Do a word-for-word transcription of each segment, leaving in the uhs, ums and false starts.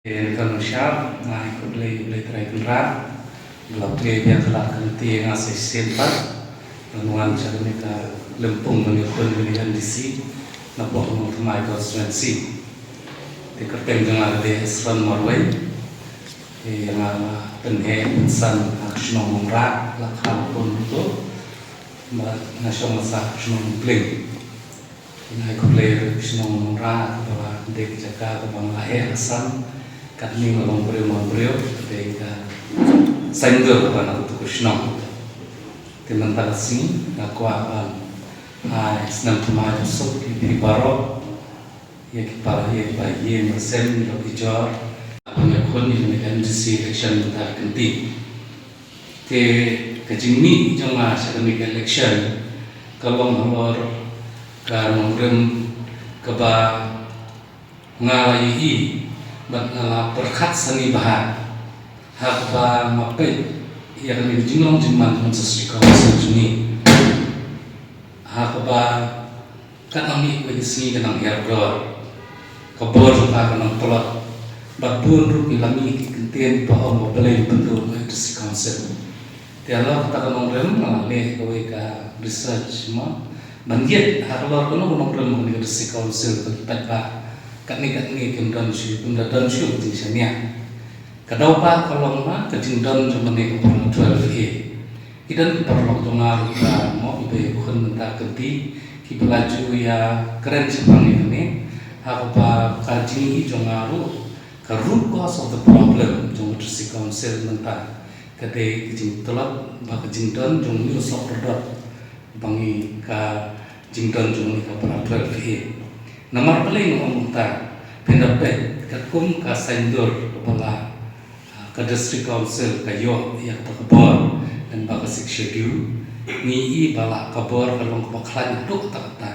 Te nangta ngan shah, nga ai khublei ïa U Blei Trai Kynrad ba la plie biang ka lad ka lynti ïa nga sa shisien pat ban wan sha kane ka lympung ban ïakhun ïa kane ka M D C na poh Nongthymmai constituency. Te kyrteng jong nga ka dei Hesron Marwein. Te nga la pynheh pynsan ha ka shnong Nongrah, la kha la pun ruh to, bad nga shong la sah ha ka shnong Pling. Nga ai khublei ruh ïa ka shnong Nongrah kaba dei ka jaka kaba nga la heh la san katne, nga long briew man briew, ka dei ka saiñdur kaba na katu ka shnong. Te mynta ka sngi nga kwah ban ai snem thymmai basuk ïa phi baroh, ïa ki para, ïa ki bahaïing bahasem, ïa ki jor, ban ïakhun ïa kane ka M D C election mynta ka kynti. Te ka jingmih jong nga sha kane ka election ka long halor ka nongrim kaba nga la ïohi bad nga la pyrkhat sani bha ha kaba nga peit ïa kane ka jinglong jingman jong ka District Council jong ngi, ha kaba ka nang mih kawei ka sngi ka nang hiar dor, ka bor jong ka ka nang tlot, bad bun ruh ki la mih ki kyntien kiba ong ba balei pynduh ïa ka District Council. Te halor kata ka nongrim nga la leh kawei ka research mo ban ïohi halor kano ka nongrim kane ka District Council, ka ki paidbah katne katne kim don shuh, kim da don shuh ka jingshaniah. Ka daw ba ka long ba ka jingdon jong kane ka para twelve A. Ki don ki paralok jong nga ruh kiba mo kiba ïakhun mynta ka kynti kiba la ju ïakren shaphang ïa kane, ha kaba ka jingïohi jong nga ruh ka root cause of the problem jong ka District Council mynta ka dei ka jingtlot bad ka jingdon jong une u sohpyrdot ba ngi, ka jingdon jong une ka para twelve A. Namar balei nga ong kumta? Phin da peit katkum ka saiñdur kaba la, ah, ka District Council ka ïoh ïa kata ka bor lyngba ka Sixth Schedule, ngi i ba la ka bor ka long kaba khlaiñ haduh katta katta.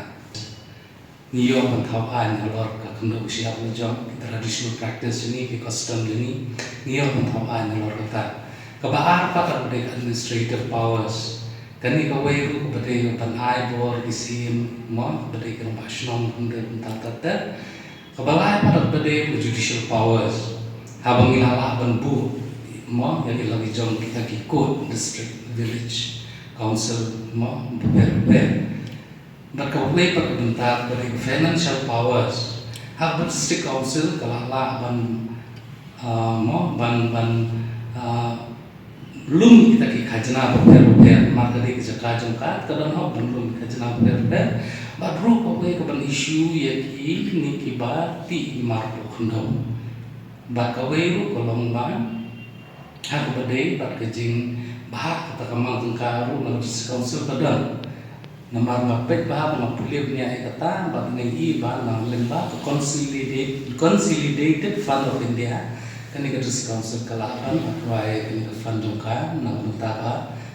Ngi ïoh ban thaw aiñ halor ka khyndew ka shyiap la jong, ki traditional practice jong ngi, ki custom jong ngi, ngi ïoh ban thaw aiñ halor kata. Kaba ar pat ka dei ka administrative powers. Kane kawei ruh kaba dei ban ai bor ki syiem mo, kaba dei ka rangbah shnong, kaba dei ban tat tat. Kaba lai pat kaba dei ka judicial powers. Haba ngi la lah ban buh mo ïa ngi la ngi jong kita ki court, district, village council mo, bapher bapher. Bad kawei pat ka bynta kaba dei financial powers. Ha kaba District Council ka la lah ban, ah, mo, ban, ban, ah, lum kita ki khajna bapher bapher, namar ka dei ka jaka jong ka, ka don hok ban lum ki khajna bapher bapher. Bad ruh kawei ka ban issue ïa kine kiba tih mar poh khyndew. Bad kawei ruh ka long ba ha kaba dei bad ka jingbha kata ka mang tyngka ruh na ka District Council ka don. Namar nga peit bha ba nga pule bniah ïa kata bad nga i ba na lyngba ka Consolidated, Consolidated Fund of India, kane ka District Council ka lah ban apply kane ka fund jong ka na ka bynta ka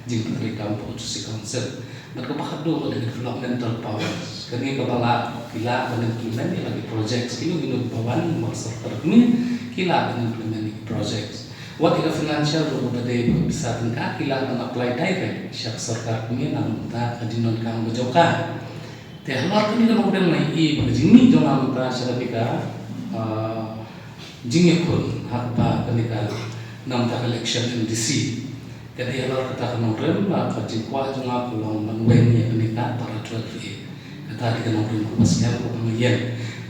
jingpyntreikam ka District Council. Bad kaba khatduh ka dei ka developmental powers. Kane kaba lah, ki lah ban implement ïa la ki projects, kino kino kiba wan na ka sorkar kmie, ki lah ban implement ïa ki projects. Wat ïa ka financial ruh kaba dei ka pisa tyngka, ki lah ban apply direct sha ka sorkar kmie na ka bynta ka jingdonkam ka jong ka. Te halor kane ka nongrim nga i ba ka jingmih jong nga mynta sha kane ka, ah, jingïakhun ha kaba kane ka, na ka bynta ka election M D C. Ka dei halor kata ka nongrim ba ka jingkwah jong nga ka long ban weng ïa kane ka para twelve A. Kata dei ka nongrim kaba sngewbha kaba nga ïeng.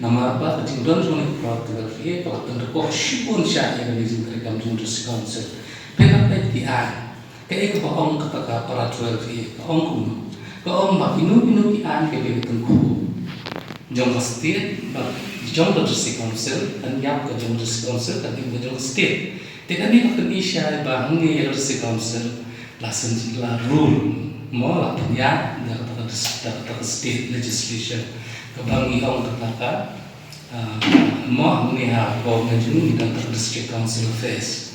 Namar ba ka jingdon jong kane ka para twelve A ka la pynrecoh shibun shai ïa kane ka jingtrei kam jong ka District Council. Pynban peit ki aiñ. Kaei kaba ong kata ka para twelve A, ka ong kumno? Ka ong ba kino kino ki aiñ kiba dei ka tyngkhuh jong ka state bad jong ka District Council, kan ïap ka jong ka District Council, kan im ka jong ka state. Te kane ka pyni shai ba hangne ïa ka District Council la seng la rule mo, la pynïaid da kata ka dis-, da kata ka state legislation kaba ngi ong kata ka, ah, mo, hangne ha ka government jong ngi don kata ka District Council Affairs.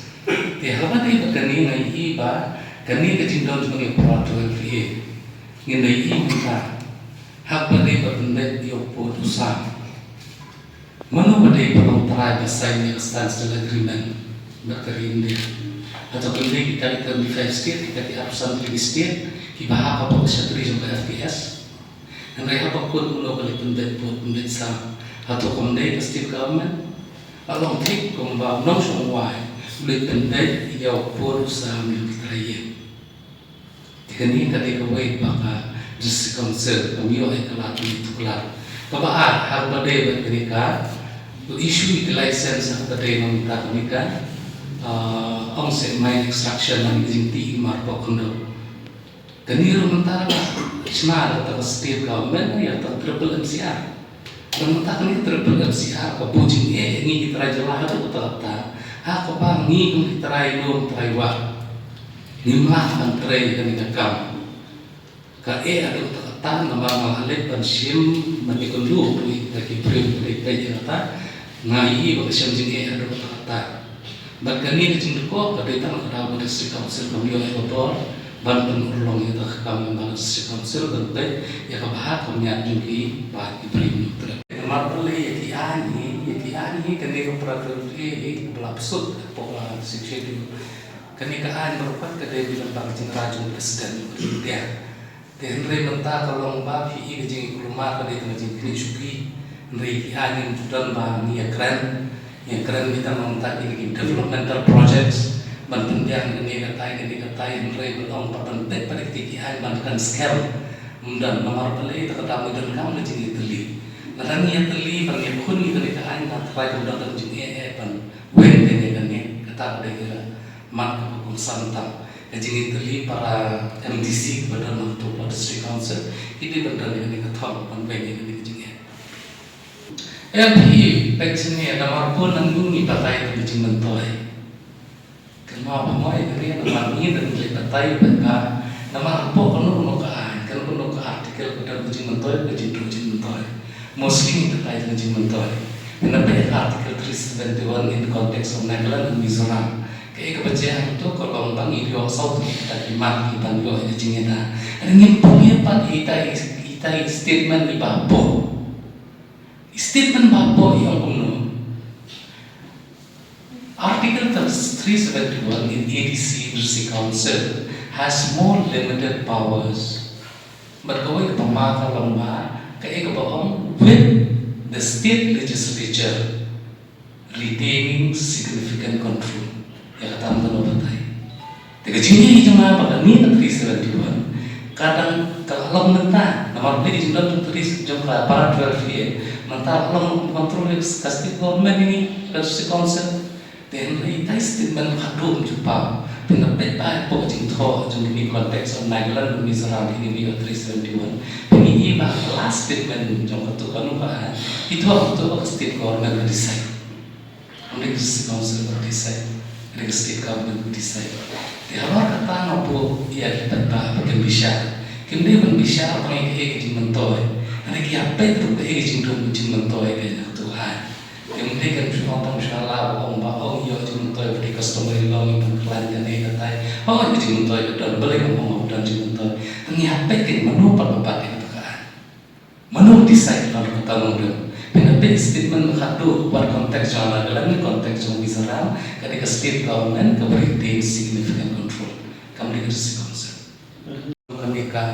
Te haba dei ba kane nga i ba kane ka jingdon jong kane ka para twelve A, ngin da i mynta haba dei ba pynbeit ïa u pud u sam. Mano ba dei ba long trai ba sign ïa ka standstill agreement bad ka ri India? Hato kam dei kita ki twenty-five state, kita ki arphew san tylli ki state kiba hap hapoh ka shatri jong ka F K S? Hynrei haba kut mano ba dei pynbeit pud pynbeit sam, hato kam dei ka state government? Ka long thik kumba u nongshong wai u leit pyndait ïa u pud u sam ïa ki trai ïing. Te kane ka dei kawei ba ka District Council kam ïoh ïa ka lad ban tuklar. Kaba ar, ha kaba dei bad kane ka, to issue ïa ki license ha kaba dei, namar kane ka, ah, ong seh mine extraction, namar ka jingtih marpoh khyndew. Kane ruh mynta la shna da kata ka state government ïa kata ka triple M C R. Ruh mynta kane ka triple M C R ka buh jingeh ïa ngi ki trai jylla haduh katta katta. Ha kaba ngi kum ki trai lum trai wah ngim lah ban trei ïa kane ka kam. Ka eh haduh katta katta namar nga la leit ban shim ban ïakynduh ïa ki briew ki dei peit ïa kata. Nga ïohi ba ka shem jingeh haduh katta katta. Bad kane ka jingdukor ka dei tang ka daw ba District Council kam ïoh ïa ka bor ban pynurlong ïa ka kam, ïa ka District Council ban peit ïa ka bhah ka miat jong ki paid ki briew Hynñiewtrep. Namar balei ïa ki aiñ hi, ïa ki aiñ hi kane ka paragraph A hi kaba la pynshai hapoh ka Sixth Schedule. Kane ka aiñ baroh pat ka dei beit lyngba ka jingrai jong u President jong ka India. Te hynrei mynta ka long ba phi i ka jingkulmar ka dei ka jingkynnoh shuki. Hynrei ki aiñ ngim ju don ba ngi ïakren. Ngi ïakren beit tang mynta ki, ki developmental projects ban pynbiang kane katai kane katai, hynrei ba long pat ban peit pat ki, ki aiñ ban kan scam. Ym don namar balei, ta ka dei ba ym don kam ka jingïatylli. Lada ngi ïatylli ban ïakhun ïa kane ka aiñ, nga tharai kam don ka jingeh eh ban weng kane kane. Kata ka dei ka mat kaba kongsan tam. Ka jingïatylli para M D C ba don ha kato ka District Council, ki dei ban don ïa kane ka thong ban weng ïa kane ka jingeh. L P A, peit shane, namar bun nang ngi batai ïa ka jingmyntoi. Kynmaw ba moi kane namar ngi dang leit batai ba ka, namar hapoh kano kano ka aiñ, kano kano ka article ka don ka jingmyntoi, ka jingduh jingmyntoi. Mostly ngi batai ïa ka jingmyntoi. Ngi na peit ïa ka Article three seventy-one in context of Nagaland and Mizoram. Kaei kaba jia hangto ka long ba ngi ïoh saw tylli kita ki mat kiban ïoh ïa ka jingïada. Hynrei ngim pule pat ïa ita i, ita i statement iba hapoh. I statement ba hapoh i ong kumno. Article three seventy-one in A D C District Council has more limited powers. Bad kawei kaba ma ka long ba kaei kaba ong with the state legislature retaining significant control. Ïa kata mynta ngi batai. Te ka jingïohi jong nga ba kane ka three seventy-one ka dang ka la long mynta, namar balei ka jingdon jong three jong ka para twelve A mynta la long control ïa ka state government ïa ngi, ka district council. Te hynrei ita i statement khatduh ym ju paw. Phin da peit bha hapoh ka jingthoh jong kine ki context of Nagaland, Mizoram, kine ki ïoh three seventy-one. Phin ïohi ba ka last statement jong kato kano ka, i thoh kato ba ka state government ka decide. Kam dei ka district council ka decide, ka dei ka state government ka decide. Te halor kata nga buh ïa ki paidbah ba kin bishar. Kim dei ban bishar tang ïa kaei ka jingmyntoi. Hynrei ki ïa peit ruh kaei ka jingduh jingmyntoi ka na kato ka aiñ. Kim dei kan shu ong tang shu ïa la ba ong ba ong ïoh jingmyntoi ba dei customary law, ngi ban khlaiñ kane katai. Hooid ka jingmyntoi ka don, balei ngam ong ba don jingmyntoi. Tang ïa peit kan mano pat ba bat ïa kata ka aiñ. Mano decide ba kata nongrim? Phin da peit statement khatduh, what context jong Nagaland, context jong Mizoram, ka dei ka state government kaba retain significant control. Kam dei ka district council. Kane ka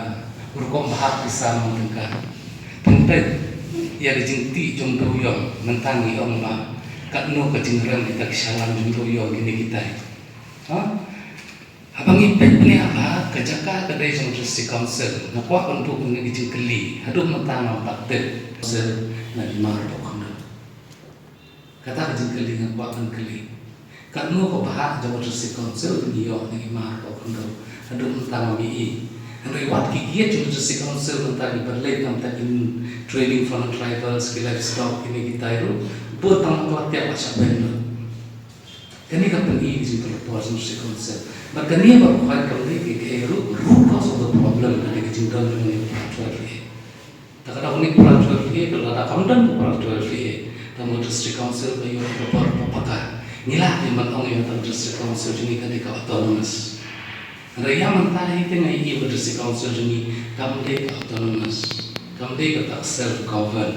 rukom bhah pisa nong tyngka. Phin peit ïa ka jingtih jong dewiong, mynta ngi ong ba katno ka jingrem kita ki shyllangteh jong dewiong kine kitai. Ha? Haba ngi peit bniah bha, ka jaka ka dei jong district council, nga kwah ban buh kane ka jingkylli, haduh mynta ngam pat tip. Council na Hima Ri Bok Khumdew. Kata ka jingkylli nga kwah ban kylli. Katno ka bhah jong district council ngi ïoh na Hima Ri Bok Khumdew, haduh mynta ngam ïohi. Hynrei wat ki kiad jong district council mynta ki ban leit kam ta ki training for non-tribals, ki livestock, kine kitai ruh, bun tang ka la tiap ba shah beiñ ruh. Kane ka pyni ka jingtyrpor jong district council. Bad kane baroh kawei kam dei ka, ka root, root cause of the problem, kane ka jingdon jong kane ka para twelve A. Ta ka dei kane ka para twelve A, ka lada kam don ka para twelve A, ta ma district council ka ïoh ka bor ka paka. Ngi lah ban ong ïa ka district council jong ngi ka dei ka autonomous. Hynrei ïa mynta hi te nga ïohi ba district council jong ngi kam dei ka autonomous, kam dei kata ka self govern.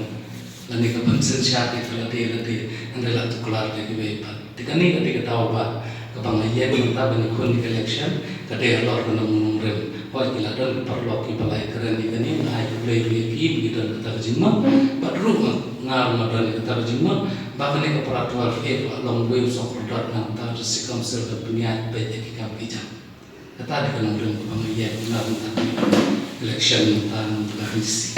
Lane ka pynsynshar ïa ka lade lade, hynrei la tuklar da kiwei pat. Te kane ka dei ka daw ba Kaba nga ïeng mynta ban ïakhun ïa ka election ka dei halor ka nongrim. Hooid, ki la don ki paralok kiba la ïakren ïa kane, nga ai khublei ruh ïa ki ba ki don kata ka jingmut. Bad ruh nga, nga ruh nga don ïa kata ka jingmut ba kane ka para twelve A ka la long wei u sawkordor na ka bynta ka District Council ban pynïaid beit ïa ki kam ki jam. Kata dei ka nongrim kaba nga ïeng na ka bynta ka election mynta na ka M D C.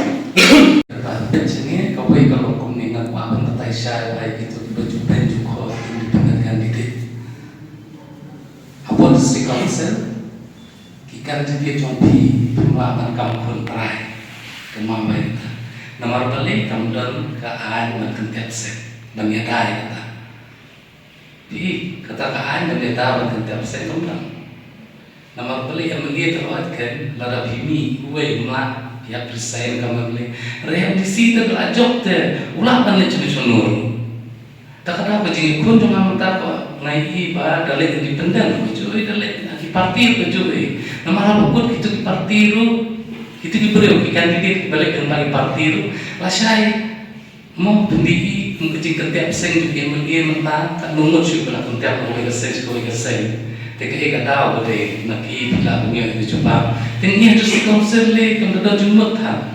Kata dei jingeh kawei ka long kumne, nga kwah ban batai shai ba ïa kito kiba ju pynjukor independent candidate. Hapoh District Council, ki candidate jong phi, phim lah ban kam khun trai. Kumba bai kata. Namar balei? Kam don ka aiñ ban kyntep seng, ban ïada ïa kata. Phi, kata ka aiñ ban ïada ban kyntep seng kam don. Namar balei? Em, ym lei te, hooid, kan, lada phi mih, uwei um lah ïa resign, kam lei. Hynrei M D C te la jop te, u lah ban leit shano shano ruh. Ta ka daw ka jingïakhun jong nga mynta ko, nga ïohi ba da leit independent ruh ka ju ïohi, da leit na ki party ruh ka ju ïohi. Namar haba kut kito ki party ruh, kito ki briew, ki candidate kiba leit na ki party ruh, lashai mo pynlong ïa ka jingkyntep seng jong ki M L A mynta, katno ngut shuh ba la kyntep na kawei ka seng sha kawei ka seng. Te kaei ka daw ba dei na ki, phi lah ban ïoh ïa ka jubab. Te ngi ha District Council lei kam da don jingmut than.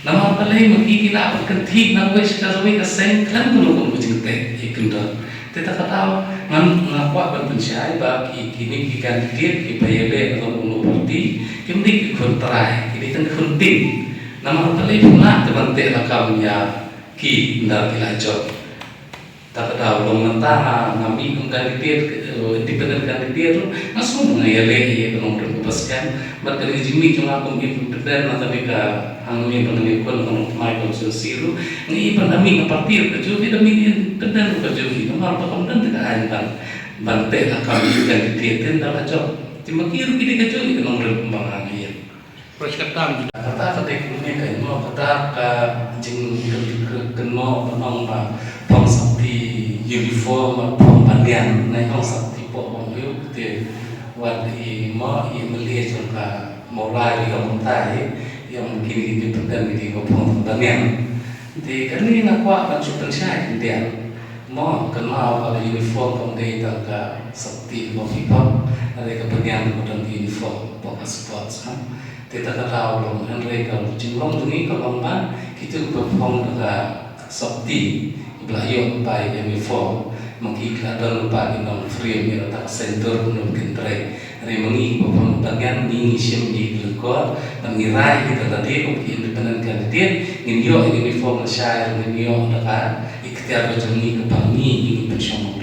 Namar balei? Ma ki ki lah ban kynthih na kawei sha kawei ka seng khlem kano kano ka jingteh ïa ki kyndon. Te ta ka daw ngan, nga kwah ban pynshai ba ki, kine ki candidate kiba ïaleh na kano kano party kim dei ki khun trai, ki dei tang ki khun ting. Namar balei? Phim lah te ban teh lakam ïa ki ynda ki la jop. Ta ka daw long mynta nga, nga mih kum candidate, eh, independent candidate ruh, nga sngew nga ïaleh ïa ka nongrim kaba skhem. Bad kane ka jingmih jong nga kum independent na kane ka hangne ba ngan ïakhun ha Nongthymmai constituency ruh, nga i ba da mih na party ruh ka ju ïohi, da mih independent ruh ka ju ïohi. Namar ba kam don te ka aiñ ban, ban teh lakam ïa ki candidate te ynda la jop. Te ma ki ruh ki dei ka ju ïohi ka nongrim kumba nga ïa. Kata ka dei kumne ka, mo, kata ka jingkynnoh ban ong ba phong sopti uniform bad phong banyan, nai phong sopti poh bym ïoh te, wat i, mo, i M L A jong ka Mawlai ruh ïa mynta i, ïa kine ki independent ki dei ba phong banyan. Te kane nga kwah ban shu pynshai khyndiat. Mo, kynmaw ba ka uniform kam dei tang ka sopti ba phi phong, hynrei ka banyan ka don ka uniform ba ka sports, ha. Te ta ka daw long, hynrei ka jinglong jong ngi ka long ba kito kiba phong da ka sopti, kiba la ïoh lypa ïa ka uniform, ma ki ki la don lypa ki nong frame ïa kata ka seng dur, nong kin trei. Hynrei ma ngi kiba phong da ka banyan, ngi, ngi shim ïa ki lyngkot, bad ngi rai ïa kita lade kum ki independent candidate, ngin ïoh ïa ka uniform lashai, ngin ïoh da ka iktiar ka jong ngi kaba ngi, ngi pynshong.